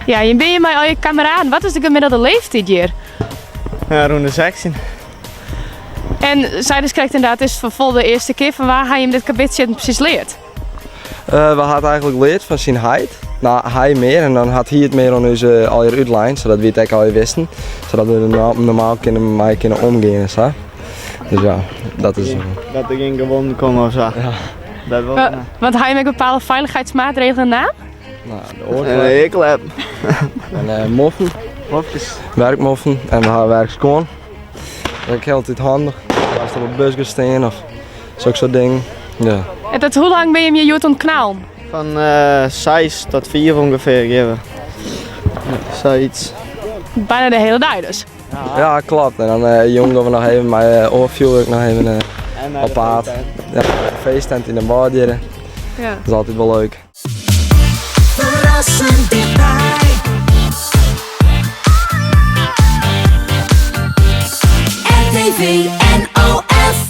Ja, jim binne hjir mei al je kameraden. Wat is de gemiddelde leeftiid hjir? Ja, rûn de 16. En seidest krekt inderdaad, is it foar de earste kear. Fan wa ha jim dit karbidsjitten presys leard? We ha it eigentlik leard fan syn heit. No, hy mear en dan hat hy it mear oan ús allegear útlein, sadat wy it ek allegear wisten. Sadat we der normaal kinne mei kinne omgean en sa. Dus ja, dat is. Dat der gjin gewonden komme of sa. Ja. Dat wol. Want ha jim ek bepaalde feilichheidsmaatregelen naam? No, de oarklep. En de klep. En moffen. Mofkes. Werkmoffen en we ha werkskuon. Dat is altyd handich. Ast op 'e bus giest stean of sokke soart dingen. Ja. En tot hoe lang binne jim hjir hjoed oan it knallen? Fan seis tot fiif ûngefear gean we. Sayts. Bijna de hele dei dus. Ja, klopt. En dan jûn gean we noch even mei oar fjoerwurk noch even op paad. Ja, feesttent yn de Wâldjierre. Ja. Dat is altyd wol leuk. Ferrassend dichtby. RTV.